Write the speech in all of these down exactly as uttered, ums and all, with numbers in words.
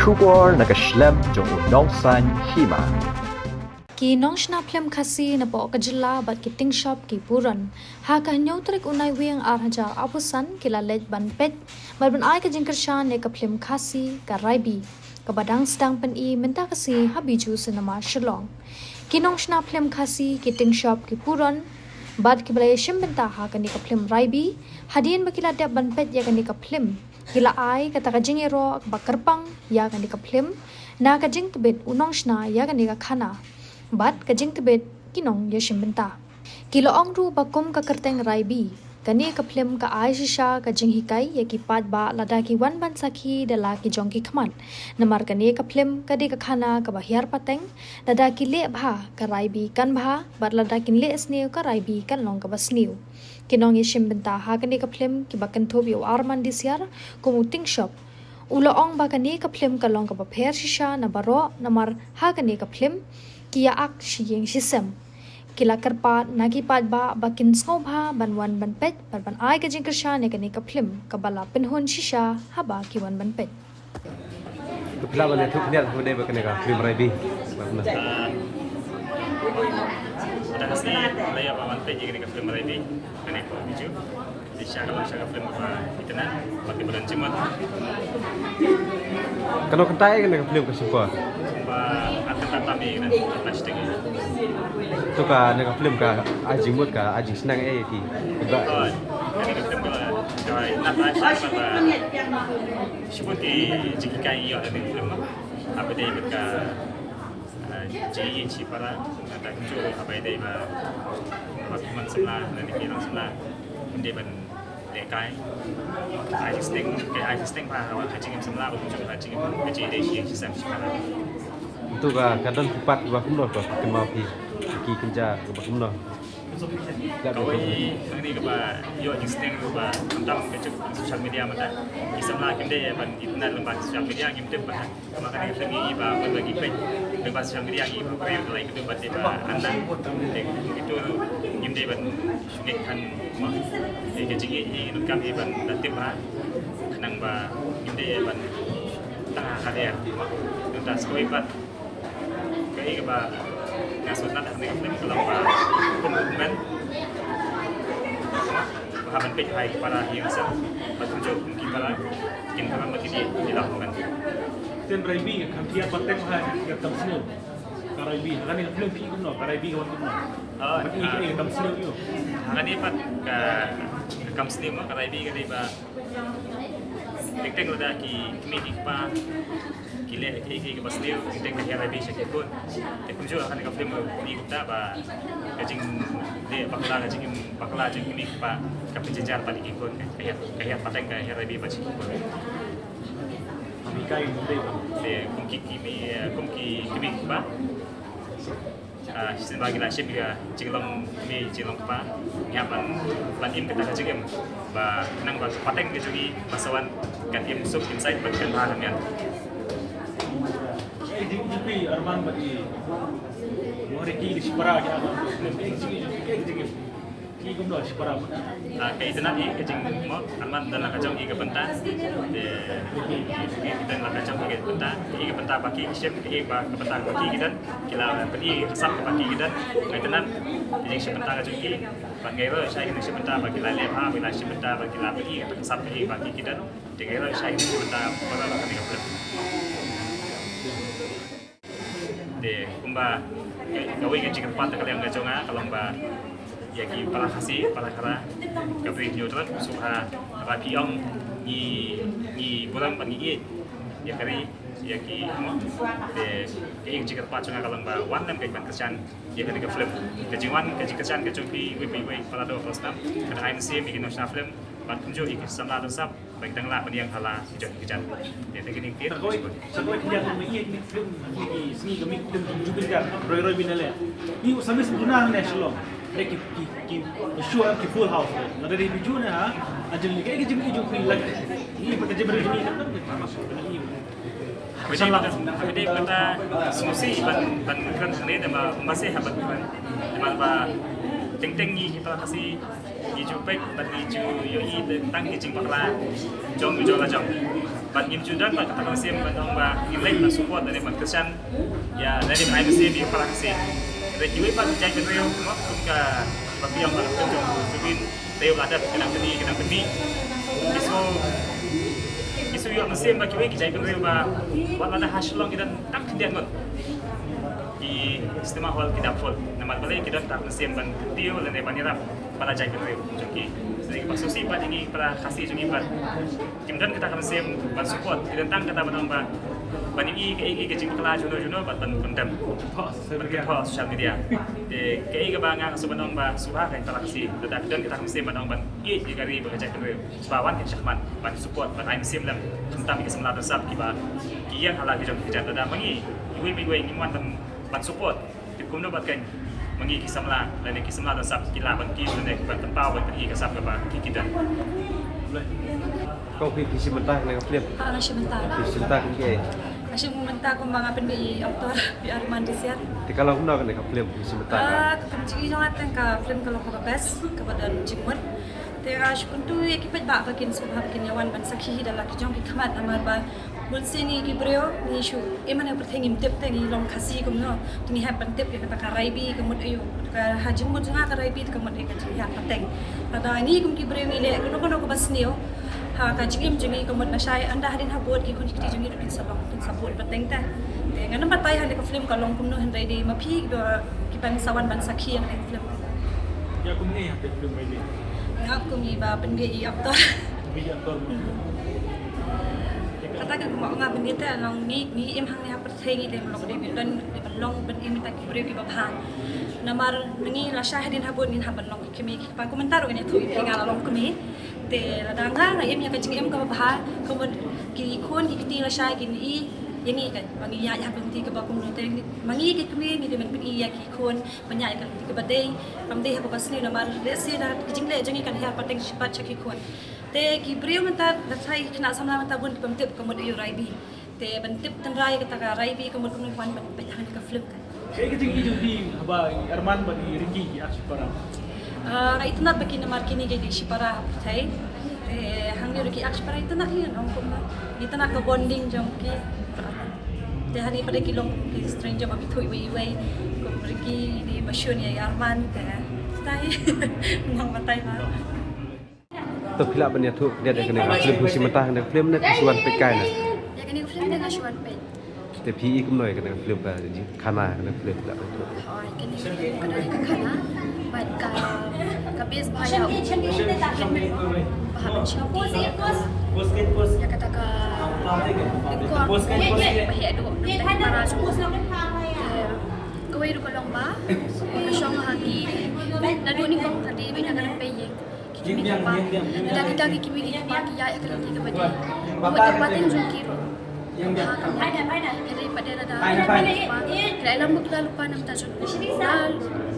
Khubor na ka shlem jong u nongsaiñ hima. Ki nongshna phlim Khasi napoh ka jylla bad ki tyngshop ki puron ha ka hynñiew tarik u Naiwieng ar hajar arphew san ki la leit ban peit bad ban ai ka jingkyrshan ïa ka phlim Khasi Ka Raibi, kaba dang sdang pyni mynta ka sngi ha Bijou Cinema Shillong. Ki nongshna phlim Khasi, ki tyngshop ki puron bad kiba la ïashim bynta ha kane ka phlim Raibi, hadien ba ki la dep ban peit ïa kane ka phlim, ki la ai kata ka jingïaroh kaba kyrpang ïa kane ka phlim na ka jingtbit u nongshna ïa kane ka khana bad ka jingtbit ki nongïashim bynta. Ki la ong ruh ba kum ka kyrteng Raibi, kane ka phlim ka ai shisha ka jinghikai ïa ki paidbah lada ki wan ban sakhi da la ki jong ki khmat. Namar kane ka phlim ka dei ka khana kaba hiar pateng, lada ki leh bha ka Raibi kan bha bad lada kin leh sniew ka Raibi kan long kaba sniew. Ki nongïashim bynta ha kane ka phlim kiba kynthup ïa u Arman Disiar kum u tyngshop, u la ong ba kane ka phlim ka long kaba pher shisha na baroh namar ha kane ka phlim ki ïa ak shi ïing shi sem. Ki la kyrpad na ki paidbah ba kin sngewbha ban wan ban peit bad ban ai ka jingkyrshan ïa kane ka phlim kaba la pynhun shisha haba ki wan ban peit. To phi lah ban ïathuh khyndiat ha kane ba kane ka phlim Raibi. Ba kumno? Ah, ynda ka sngi la ïa ba wan peit ïa kane ka phlim Raibi. Kane ka Bijou. Dei shisha ka long shisha ka phlim kaba itynnad bad kaba don jingmut. Kano kynta ïa kane ka phlim ka shim por? Ba ar kynta tam ïa kane ka shiteng. To kane ka phlim ka ai jingmut, ka ai jingsneng ïa ki. Ba Oh, kane ka phlim ka la ka itynnad, ai shisha ba shibun ki jinghikai ïoh ïa kane ka phlim. Haba dei bad ka Ah, jingïeit shipara, ah, ta kumjuh haba ïadei bad, bad ki hynmen samla, lane ki nong samla, ym dei ban lehkai. Ai sneng, ka ai sneng bha ha jingim samla, ba kumjuh ha jingim ka jingïadei shi ïing shi sem shipara. Ntu ka, ka don ki pat kiba kumno, ka kynmaw phi, ki kynja kiba kumno. Kawei hangne kaba ïoh jingsneng ruh ba khamtam ka juk social media mynta. Ki samla kim dei ban itynnad lyngba social media, kim tip ba Namar kane ka film ngi i ba, ba ngi peit lyngba social media ngi i ba briew la i kynduh bad i ba Anna. Te kito ngim dei ban shu ngeit than mo. Te ka jingngeit ngi ngi donkam i ban da tip ha. Khnang ba ngim dei ban tang ha ka der mo. Nangta sa kawei pat kaei kaba nga sngewtynnat ha kane ka film ka long ba kum u kmen. Ba hap ban peit ha i para hi ngi sa. Ba kumjuh kum ki para. Kin ka ram ba ki dei, dei lah kan. Ten Raibi, kan tiap pateng ha, ka kam sniew. Ka Raibi, ha kane ka film phi kumno, ka Raibi ka wan kumno. Oh, Ba ki, ah. Ka kam sniew ïo. Ha kane pat ka, ka kam sniew ma, ka Raibi ka dei ba. Teng teng lada ki kmie ki kpa, ki leh ki, ki, ki ba sniew, teng teng ka hiar Raibi sha ki khun. Te kumjuh ha kane ka film ka phi kumta ba, ka jing, dei bakla, ka jing, bakla jing kmie ki kpa, ka pynjynjar pat ki khun, ka hiar, ka hiar pateng ka hiar Raibi ba sha ki khun. Te kum ki kmie, eh, kum ki kmie ki kpa. Ah, shisien ba ngi la shim ïa ka jinglong kmie jinglong kpa. Ngi hap ban, ban im kata ka jingim. Ba khnang ba ka pateng ka jong ngi ba sa wan kan im suk im sait bad kan bha kan miat. Ki jingim ki Arman bad ki. Wari ki di shipara ki Arman. Ki jingim ki jingim. Ki kumno shipara mo. Ah, ka itynnad i ka jing mo, Arman don la ka jong i ka bynta. Te i don la ka jong i ka bynta. I ka bynta ba ki shim, i ba ka bynta ba ki ki don. Ki la pyni ka sap ba ki ki don. Ka itynnad i jingshim bynta ka jong ki. Ban ngai ruh shai ka jingshim bynta ba ki la leh bha, ba ki la shim bynta ba ki la pyni ka sap ba ki ki don. Te ngai ruh shai ka jingshim bynta ba la ka ni ka film. Te kumba kawei ka jingkyrpad ka liang ka jong nga ka long ba ïa ki para Khasi, para Khara, ka bri Hynñiewtrep, sngewbha ba phi ong ngi, ngi burom bad ngi ïeit ïa ka ri, ïa ki mo. Te ka jingkyrpad jong nga ka long ba wan lem ka ban kyrshan ïa kane ka film. Ka jingwan ka jingkyrshan ka jong phi iwei pa iwei, para doh para snam, ka dang ai mynsiem ïa ki nongshna film bad kumjuh ïa ki samla dongsap. Ba ki dang lah ban ïeng ha la ki jong ki kjat. Te te ki ning tied. Sa kawei, sa kawei ki ïeng ha ïa ki film, ki sngi ka mih film Zubeen Garg, Roi Roi Bina Le. Ïa u Samis Buna ne Shillong. Re ki, ki, ki, ki show ki full house. Lada dei Bijou ne ha, ajeng ni ka, ka jingmih jong ki lak. Ïa ba ka jingmih jong ki. Haba dei bynta, haba dei bynta sngewsih ban, ban kren hangne, namar ym ba seh haba kren. Namar ba Teng teng ngi ki para Khasi ngi ju peit bad ngi ju ïohi tang ki jingbakla jong u jong la jong. Bad ngim ju don bad kata ka mynsiem ban ong ba ngim leit ban support lane ban kyrshan ïa lane ban ai mynsiem ïa ki para Khasi. Hynrei kiwei pat ki jaitbynriew mo kum ka ba phi ong ba ka jong u Zubeen te u la dep ka nang pyni ka nang pyni. Ki shu ki shu ïoh mynsiem ba kiwei ki jaitbynriew ba wat lada ha Shillong ki don tang khyndiat ngut. Ki cinema hall ki dap full. Namar balei ki don tang mynsiem ban kyntiew lane ban ïarap para jaitbynriew jong ki. Sdang ki ba sngewsih pat ïa ngi para Khasi jong ngi pat kim don kata ka mynsiem ban support. Ki don tang kata ban ong ba ban ïohi kaei kaei ka jingbakla juno juno bad ban condemn. Ban kynthoh social media. Te kaei kaba nga shu ban ong ba sngewbha ka para Khasi. Lada ki don kata ka mynsiem ban ong ban ïohi ïa ka ri bad ka jaitbynriew. Sngewbha wan kin shakmat ban support ban ai mynsiem lem. Khamtam ïa ki samla donsap kiba ki ïeng ha la ki jong ki kjat lada ma ngi iwei pa iwei ngim wan ban ban support. Tip kumno bad kein ma ngi ki samla lane ki samla donsap ki lah ban kiew lane ban pynpaw ban pyni ka sap kaba ki ki don. Ko phi phi shim bynta kane ka film? Ah, nga shim bynta. Phi shim bynta kum kiei? Nga shim bynta kumba nga pynbeit ïa i actor, i Arman Risiat. Te ka long kumno kane ka film phi shim bynta? Ah, ka pynjngi jong nga tang ka film ka long kaba best, kaba don jingmut. Te nga shu kyntu ïa ki paidbah ba kin sngewbha ba kin ïa wan ban sakhi da la ki jong ki khmat namar ba bun sien ngi ki briew ngi shu im ha pyrthei ngim tip te ngi long Khasi kumno. Te ngi hap ban tip ïa kata ka Raibi ka mut aïu. Ka ha jingmut jong nga ka Raibi ka mut ïa ka jingïaid pateng. Lada ngi kum ki briew ngi leh kano kano kaba sniew ha ka jingim jong ngi ka mut lashai ynda hadien habud ki khun ki kti jong ngi ruh kin sa long kin sa bud pateng te. Te ngan ym batai ha ka film ka long kumno hynrei dei ma phi kiba ki ban sa wan ban sakhi ïa ka film. Ïa kum ngi ha ka film Raibi. Nga kum ngi ba pynbeit i actor. Pynbeit i actor mo. Kata ka kumba nga pynbeit te long ngi ngi im hangne ha pyrthei ngi dei ban long dei ban don dei ban long ban im ïa kita ki briew kiba bha. Namar ngi lashai hadien habud ngin hap ban long ki kmie ki kpa kumta ruh ngin ïathuh ïa phi nga la long kmie. Te lada nga nga im ïa ka jingim kaba bha ka mut ki khun ki kti lashai kin ïohi ïa ngi ka ba ngi ïaid ha ka lynti kaba kumno te ma ngi ki kmie ngi dei ban pyni ïa ki khun ban ïaid ha ka lynti kaba dei kam dei ha kaba sniew namar lehse da ki jingleh jong ngi kan hiar pateng shipat sha ki khun. Te ki briew mynta da thrai khynnah samla mynta bun ki bym tip ka mut aïu Raibi. Te ban tip tynrai kata ka Raibi ka mut kumno wan ban peit hangne ka film ka. Kaei ka jingïohi jong phi haba i Arman bad i Ricky ki act shipara? Ah, nga itynnad ba ki namar kine ki dei shipara ha pyrthei. Te hangne ruh ki act shipara itynnad hi ngan ong kumno. Itynnad ka bonding jong ki. Te hangne pat ki long ki stranger ba ki thuh iwei iwei. Kum Ricky i dei ba shun ïa i Arman te. Tai. Nang batai ma. To phi lah ban ïathuh khyndiat ïa kane ka film phi shim bynta kane ka film ne phi shu wan peit kai ne? Ïa kane ka film te nga shu wan peit. Te phi i kumno ïa kane ka film ka jingkhana kane ka film phi lah ban ïathuh? Oh, ïa kane ka film ka dei ka khana bad ka ka base bha ïa u hitman ba hap ban shim ïa kata ka nyngkong ba heh duh na ka para jong u. Te kawei ruh ka long ba ka shong ha ki naduh nyngkong ka dei beit na ka lynti ïa Ki kmie ki kpa. Kita kita ki kmie ki kpa ki ïaid ïa ka lynti kaba dei. Ka mut ka pateng jong ki ruh. Ka bha ka mut. Hynrei pat de lada ki kmie ki kpa ki la ïalam bad ki la lypa na bynta jong u.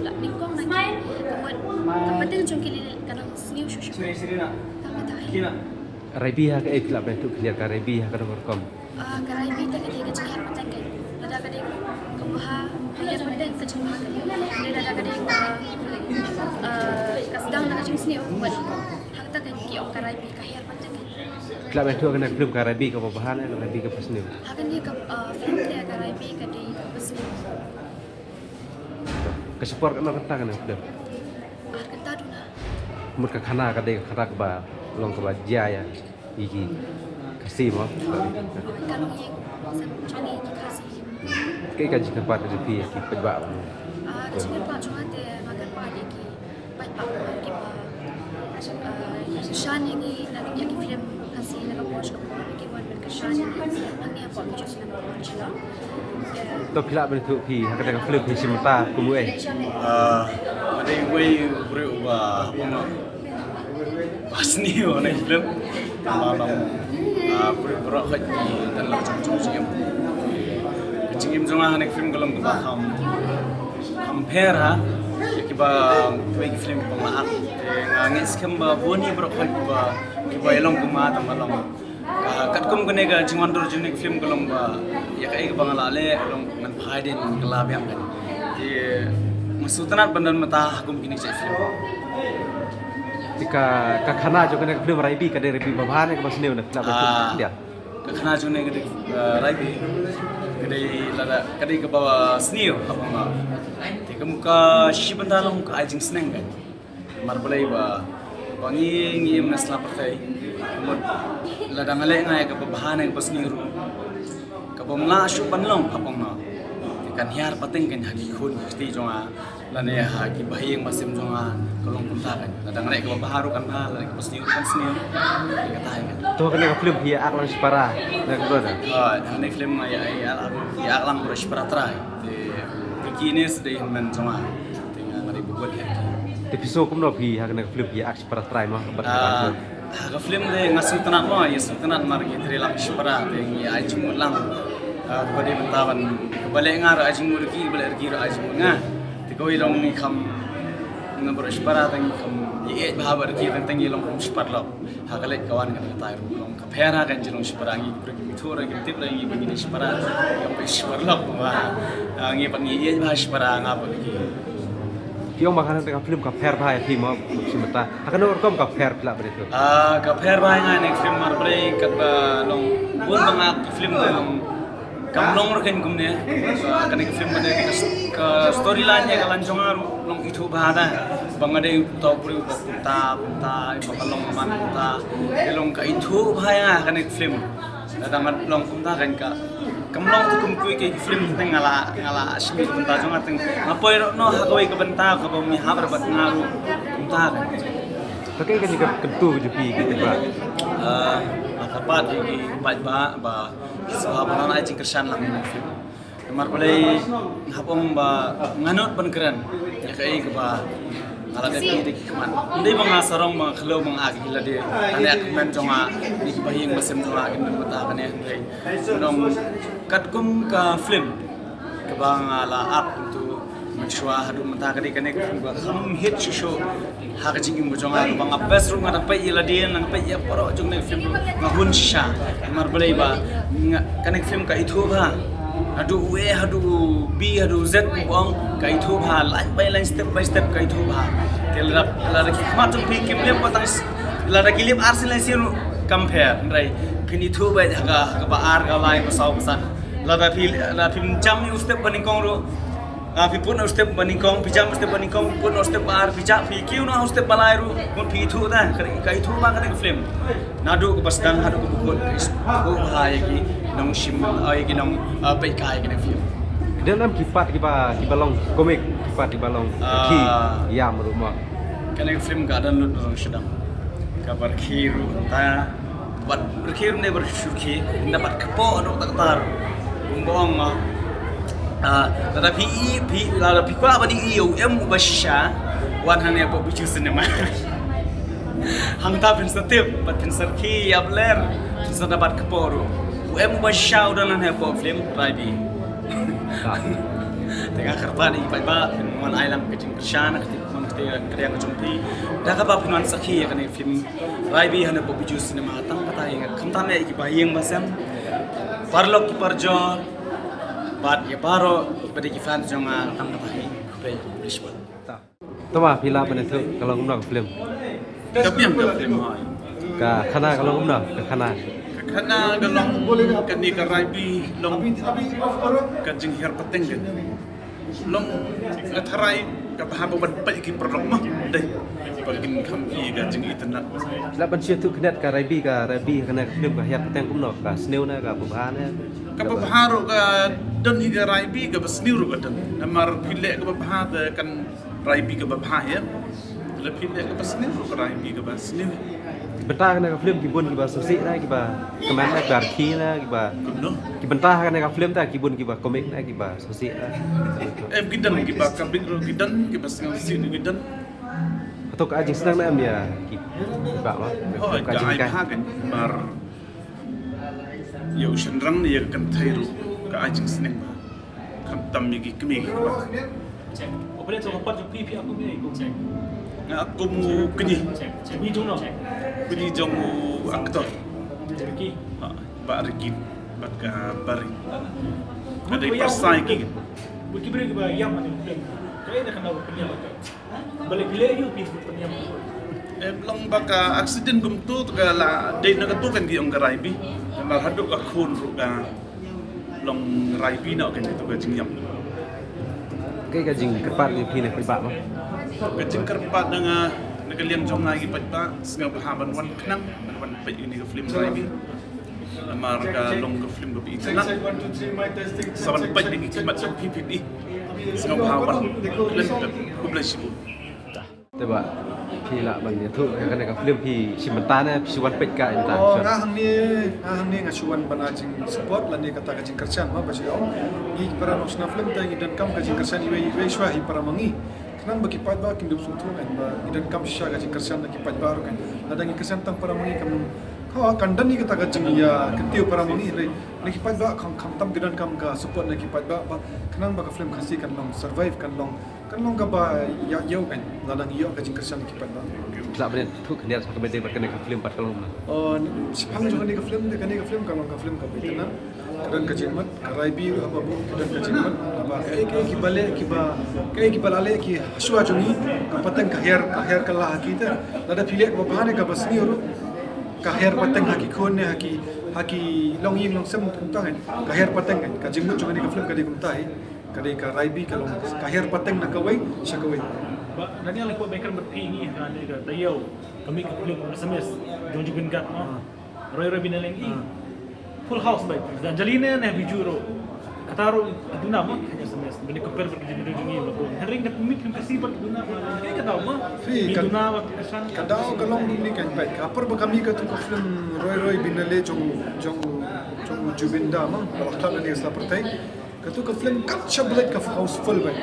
La nyngkong na ki. Ka mut ka pateng jong ki lei lei ka dang sniew shuh shuh. Tang kata hi. Raibi ha kaei phi lah ban ïathuh khyndiat ka Raibi ha kano ka rukom? Ah, ka Raibi te ka dei ka jinghiar pateng keiñ. Lada ka dei ka bha ka hiar pateng ka jingbha keiñ. Lada ka dei ka, ah, ka sdang na ka jingsniew ka bha. Hangta keiñ ki ong ka Raibi ka hiar pateng keiñ. Phi lah ban ïathuh kane ka film ka Raibi kaba bha ne ka Raibi kaba sniew? Ha kane ka, ah, film te ka Raibi ka dei kaba sniew. Ka shipor kano kata kane ka film? Ah, kata duna. Mut ka khana ka dei ka khana kaba long kaba jia ïa. Ïa ki Khasi mo. Ka long ïa ki Khasi. Kaei ka jingkyrpad ka jong phi ïa ki paidbah mo? Ah, ka jingkyrpad jong nga te nga kyrpad ïa ki paidbah mo kiba, ah, ïa ki shan ïa ngi na ïa ki film Khasi na ka por sha ka por ki wan ban kyrshan ïa ngi hangne hapoh ki jong cinema hall Shillong. To phi lah ban ïathuh phi ha kata ka film phi shim bynta kum uei? Ah, nga dei uwei u briew uba hap ma Ba sniew na ki film. Ka long, ah, briew baroh khoit ki don la jong jong jingim. Ka jingim jong nga ha ne ki film ka long kaba kham, kham pher ha ïa kiba, kiba ki film kiba nga act. Te nga ngeit skhem ba bun hi baroh khoit kiba, kiba ïalong kum nga tang ba long. Ka, katkum kane ka jingwandur jong ne ki film ka long ba ïa kaei kaba nga la leh ka long ngan phai dien ka la biang kan. Te nga Sngewtynnat ban don mynta ha kum kine ki film. Te ka, ka khana jong kane ka film Raibi, ka dei Raibi ba bha ne kaba sniew ne? Ah, ka khana jong kane ka dei, ah, Raibi, ka dei lada, ka dei kaba sniew ha bang. Te ka mut ka shi bynta long ka ai jingsneng ka. Namar balei ba, ba ngi, ngi im na sla pyrthei. Ka mut lada nga leh nga ïa kaba bha ne kaba sniew ruh, kaba ym lah shuh ban long ha bang. Te kan hiar pateng kan ha ki khun ki kti jong nga. Lane ha ki bahaïing bahasem jong nga, ka long kumta kan. Lada nga leh kaba bha ruh kan bha, lada kaba sniew ruh kan sniew. Te kata hi kan. To kane ka film phi ïa ak lang shipara, na ka brother. Ha kane film nga ïa, ïa, ïa ak lang baroh shipara trai. Te kine sdei hynmen jong nga. Te nga nga dei bubut ïa. Te phi sngew kumno phi ha kane ka film phi ïa ak shipara trai mo? Ha ka film de nga sngewtynnat mo, ïa sngewtynnat namar ngi trei lang shipara, te ngi ai jingmut lang. Ah, kaba dei mynta ban, kaba leh nga ruh ai jingmut ruh ki, kaba leh ruh ki ruh ai jingmut nga. Te kawei long ngi kham, nga baroh shipara te ngi kham ïeit bha bad ruh ki, teng teng ngi long kham shi paralok. Ha ka leit ka wan kata ruh long ka pher ha ka jinglong shipara, ngi ki briew kim ithuh ruh kim tip ruh ngi ba ngi dei shipara, ngi long shi paralok ba. Ah, ngi pat ngi ïeit bha shipara nga bad ruh ki. Phi ong ba kane ka film ka pher bha ïa phi mo, shi mynta. Ha kano ka rukom ka pher phi lah ban ïathuh? Ah, ka pher bha ïa nga kane ka film namar balei katba long bun ba nga ki film de long kam long ruh kein kumne. Ah, kane ka film kane ka, ka storyline ïa ka lan jong nga ruh long ithuh bha da. Ba nga dei uta u briew uba kumta kumta, uba ka long man kumta. Te long ka ithuh bha ïa nga kane ka film. Lada nga long kumta kan ka, kam long tu kum kiwei ki film teng nga la, nga la shim ka bynta jong nga teng. Nga poi noh ha kawei ka bynta kaba ym hap ruh bad nga ruh kumta kan. Te kaei kane ka kyntu ka jong phi ki paidbah? Ah, nga kyrpad ïa ki paidbah ba sngewbha ban ai jingkyrshan lang ïa ki film. Namar balei nga hap ong ba nga nud ban kren ïa kaei kaba nga la dep ïa ki khmat. Ym dei ba nga sarong ba nga khlem ba nga ak ïa lade. Kane ka kmen jong nga, ïa ki bahaïing bahasem jong nga kin nud mynta kane hynrei. Nong katkum ka film kaba nga la ak tu mynshuwa haduh mynta ka dei kane ka film ba kham hit shuh shuh. Ha ka jingim ka jong nga, ba nga best ruh nga da peit ïa lade, nga peit ïa baroh jong kane ka film ruh nga hun shisha. Namar balei ba nga, kane ka film ka ithuh bha. Haduh u A, haduh u B, haduh u Z, u ong ka ithuh bha, line by line, step by step ka ithuh bha. Te lada, lada ki khmat jong phi kim lip ba tang s-, lada ki lip ar sien lai sien ruh kam pher, hynrei kin ithuh bha ha ka, ha kaba ar, ka lai, ba saw, ba san. Lada phi, lada phim jump ïa u step ba nyngkong ruh, Ah, phi put noh u step ba nyngkong, phi jump u step ba nyngkong, phi put noh u step ba ar, phi jah, phi kiew noh u step ba lai ruh, mut phi ithuh ta, ka, ka ithuh bha kane ka film. Naduh kaba sdang haduh kaba kut, ka ithuh bha ïa ki nongshim, ah, ïa ki nong, ah, peit kai kane ka film. Don em ki part kiba, kiba long comic, ki part kiba long, ah, ki ïam ruh mo. Kane ka film ka don lut nong shadang. Kaba rkhie ruh ta, bad rkhie ruh ne bad shukhi, ne bad kpoh ruh ta ktar. Kumba ong ma. Ah, lada phi i, phi, lada phi kwah ban i ïa u M uba shisha, wan hangne hapoh Bijou Cinema. Hangta phin sa tip, bad phin sa rkhie ïa bler, phin sa da bad kpoh ruh. U M uba shisha u don hangne hapoh film Raibi. Te nga kyrpad ïa ki paidbah, phin wan ai lang ka jingkyrshan, ka jing, ka jing, ka jong phi. Da kaba phin wan sakhi ïa kane film Raibi hangne hapoh Bijou Cinema, tang kata hi nga khamtam ïa ki bahaïing bahasem, paralok ki parajor, bad ïa baroh kiba dei ki fans jong nga, tang kata hi. Khublei, khublei shibun. To ma phi lah ban ïathuh ka long kumno ka film? Ka biang ka film hoi. Ka khana ka long kumno ka khana? Ka khana ka long kane ka Raibi long ka jinghiar pateng ka. Long nga tharai ka bha ba ban peit ki paralok ma dei ba kin kham i ka jingitynnat. Lah ban shu ïathuh kane ka Raibi, ka Raibi kane ka film ka hiar pateng kumno, ka sniew ne ka babha ne? Ka babha ruh ka don hi, ka Raibi ka ba sniew ruh ka don. Namar phi leh ka babha te kan Raibi ka babha hi. Lada phi leh ka ba sniew ruh ka Raibi ka ba sniew. Bynta kane ka film ki bun kiba sngewsih ne kiba kmen ne kiba rkhie ne kiba. Kumno? Ki bynta kane ka film ta ki bun kiba comic ne kiba sngewsih ne. Em ki don kiba comic ruh ki don, kiba sngewsih ruh ki don. Hato ka ai jingsneng ne em ïa ki ba ma? Hooid, ka ai bha kan mar ïa u shynrang ne ïa ka kynthei ruh ka ai jingsneng bha. Khamtam ïa ki kmie ki kpa. Nga kum u kñi. Kñi jong u actor. Ha, Bah Ricky bad ka Bari. Ka dei pyrsa ïa ki. Ki briew kiba ïam ha kane ka film. Balei na kane ka pynïap? Balei phi leh ïa phi pynïap? Em, long ba ka accident kumtu te ka la dei na katu kan ki ong ka Raibi. Namar haduh ka khun ruh ka long Raibi na kan katu ka jingïap. Kaei ka jingkyrpad jong phi na ki paidbah mo? Ka jingkyrpad na nga, na ka liang jong nga ki paidbah, sngewbha ban wan khnang, ban wan peit ïa kane ka film Raibi. Namar ka long ka film kaba itynnat. Sa ban peit ïa ki khmat jong phi phi. Sngewbha wan. Khublei shibun. Te ba phi lah ban ïathuh ïa kane ka film, phi shim bynta ne phi shu wan peit ka in ta? Oh, nga hangne, nga hangne nga shu wan ban ai jingsupport lane kata ka jingkyrshan ma ba shu ong. Ngi para nongshna film te ngi donkam ka jingkyrshan iwei iwei shuwa hi para ma ngi. Khnang ba ki paidbah kin dup sngewthuh kan ba ngi donkam shisha ka jingkyrshan na ki paidbah ruh kan. Lada ngi kyrshan tang para ma ngi kam, ha, kan don hi kata ka jingïakyntiew para ma ngi, hynrei na ki paidbah kham, khamtam ki donkam ka support na ki paidbah ba khnang ba ka film Khasi kan long survive, kan long, kan long kaba ïa ïew kan. Lada ngi ïoh ka jingkyrshan na ki paidbah. Phi lah ban ïathuh khyndiat sa kaba dei bad kane ka film pat ka long kumno? Oh, shaphang jong kane ka film, kane ka film ka long ka film kaba itynnat. Ka don ka jingmut, ka Raibi ruh haba buh ka don ka jingmut. Haba kaei kaei kiba leh, kiba, kaei kiba la leh ki hashuwa jong ngi, ka pateng ka hiar, ka hiar kylla ha ki te. Lada phi leh kaba bha ne kaba sniew ruh, ka hiar pateng ha ki khun ne ha ki, ha ki longïing longsem kumta kan. Ka hiar pateng kan. Ka jingmut jong kane ka film ka dei kumta hi. Ka dei ka Raibi ka long ka hiar pateng na kawei sha kawei. Ba Daniel ko bekar mat phi ngi ha ni ka tayo. Kami ka film Assamese jong Zubeen Garg mo. Ah. Roi Roi Binaleng i. Ah. Full house bai. Dan jali ne ne biju ro. Kata ro duna mo ka Assamese. Bini compare bai jali ro ngi lo ko. Hering da pumit lim kasi bai duna mo. Ka dau mo. Fi, ka duna bai kasan. Ka dau ka long ni kan bai. Ka par ba kami katu ka film Roi Roi Binaleng jong, jong, jong Zubeen Da mo. Balak tak ni sa pertai. Katu ka film kat sha blet ka houseful bai.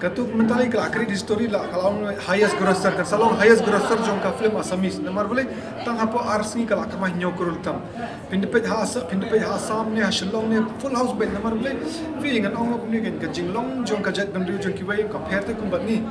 Katu mentally ka la create history la ka long highest grosser, kan sa long highest grosser jong ka film Assamese. Namar balei tang hapoh ar sngi ka la kama hynñiew crore tam. Phin da peit ha Assa-, phin da peit ha Assam ne ha Shillong ne full house bai namar balei. Fi ngan ong kumne kan ka jinglong jong ka jaitbynriew jong kiwei ka pher te kum bad ni.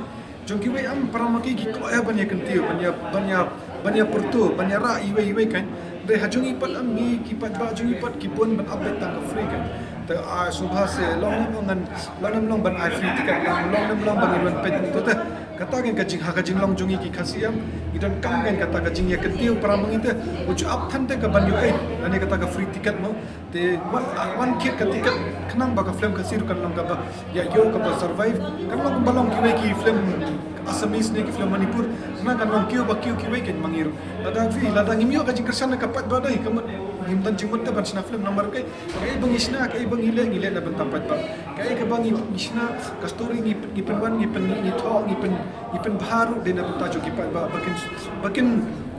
Jong kiwei am para ma ki ki kloi ban ïa kyntiew, ban ïa, ban ïa, ban ïa pyrto, ban ïa rah iwei iwei kan. Dei ha jong i pat am ngi ki paidbah jong i pat ki bun ban ap beit tang ka free kan. Te a sngewbha se long nem long ngan, long nem long ban ai free ticket, long nem long ban ïa wan peit kumto te. Kata kan ka jing ha ka jinglong jong i ki Khasi am, i donkam kan kata ka jingïa kyntiew para ma ngi te. U ju ap than te ka ban ïoh ei, lane kata ka free ticket mo. Te wan, wan kit ka ticket khnang ba ka film Khasi ruh kan long kaba ïa ïoh kaba survive. Kan long ba long kiwei ki film Assamese ne ki film Manipur. Khnang kan long kiew ba kiew kiwei kan mangi ruh. Lada fi, lada ngim ïoh ka jingkyrshan na ka paidbah dei, ka mut ngim don jingmut te ban shna film namar kaei. Kaei ba ngi shna, kaei ba ngi leh, ngi leh na bynta paidbah. Kaei kaba ngi, ngi shna, ka story ngi, ngi pynwan, ngi pyn, ngi thoh, ngi pyn, ngi pynbha ruh dei na bynta jong ki paidbah. Ba kin, ba kin,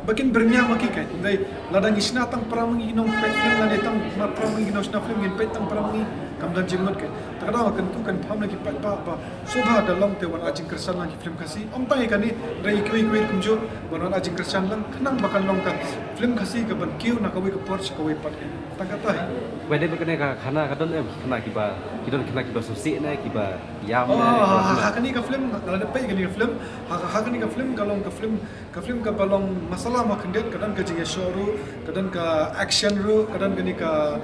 ba kin byrngia ma ki kan. Dei, lada ngi shna tang para ma ngi nongpeit film lane tang ma para ma ngi nongshna film ngin peit tang para ma ngi kam don jingmut kan. Te ka daw kan tu kan pham na ki paidbah ba sngewbha da long te wan ai jingkyrshan lang ki film Khasi. Ym tang ïa kane, hynrei kiwei kiwei kumjuh wan wan ai jingkyrshan lang khnang ba kan long ka film Khasi ka ban kiew na kawei ka por sha kawei pat kan. Tang kata hi. Wei dei ba kane ka khana ka don em, khana kiba, ki don khana kiba sngewsih ne kiba ïam ne. Oh, ha kane ka film, lada peit kane ka film, ha, ha kane ka film ka long ka film Ka film kaba long masala ma khyndiat, ka don ka jingïashoh ruh, ka don ka action ruh, ka don kane ka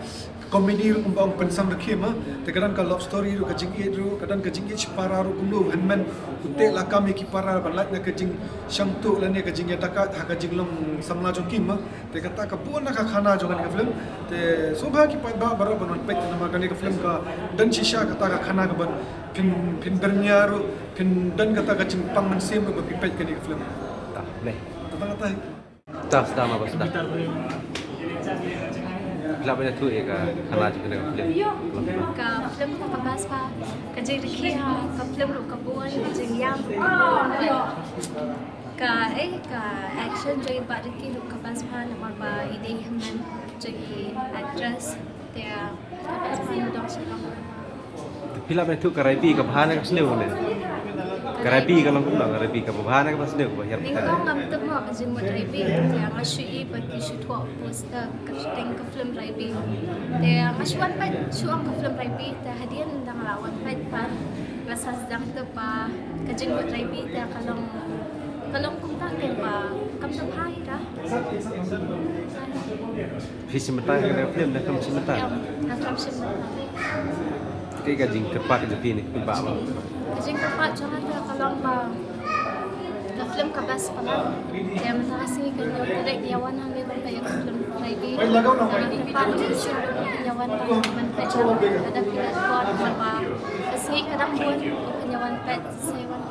comedy ruh kumba ong Pynsamrkhie ma, te ka don ka love story ruh, ka jingïeit ruh, ka don ka jingïeit shipara ruh kumno u hynmen u teh lakam ïa ki para ban lait na ka jingshongtuh lane ka jingïadakaid ha ka jinglong samla jong ki ma. Te kata ka bun na ka khana jong kane ka film. Te sngewbha ki paidbah baroh ban wan peit namar kane ka film ka don shisha kata ka khana ka ban phin, phin byrngia ruh, phin don kata ka jingpang mynsiem ruh ba phi peit kane ka film. Ta, ne. Ta, ta, ta. Ta, sda ma ba sda. Phi lah ban ïathuh ïa ka khana jong kane ka film. Ka film ka Ka Bas Ba, ka jingrakhe ha ka film ruh ka bun, ka jingïam ruh ka bun. Ka, eh, ka action jong i Bah Ricky ruh ka bas bha namar ba i dei hynmen jong i actress. Te ka bas bha na dong shalong. Phi lah ban ïathuh ka Raibi ka bha ne ka sniew ne? Ka Raibi ka long kumno, ka Raibi ka bha ne ka sniew, ka hiar? Nyngkong ngam tip mo ka jingmut Raibi. Te nga shu i ba ki shu thoh poster ka shooting ka film Raibi. Te nga shu wan peit, shu ong ka film Raibi, te hadien dang la wan peit pat. Nga sa sdang tip ba ka jingmut Raibi te ka long, ka long kumta kein ba kam da bha ïa ka. Phi shim bynta ïa ka film, da kam shim bynta. Ïa, da kam shim bynta. Kaei ka jingkyrpad jong phi na ki paidbah ba? Ka jingkyrpad jong nga ka long ba ka film ka best palat. Te mynta ka sngi ka New Tarik ïa wan hangne ban peit ïa ka film Raidi. Ka jingkyrpad jong nga ïa wan ban peit ïa ka film Raidi. Ka sngi ka dang bun, ïa wan peit, sa ïa wan.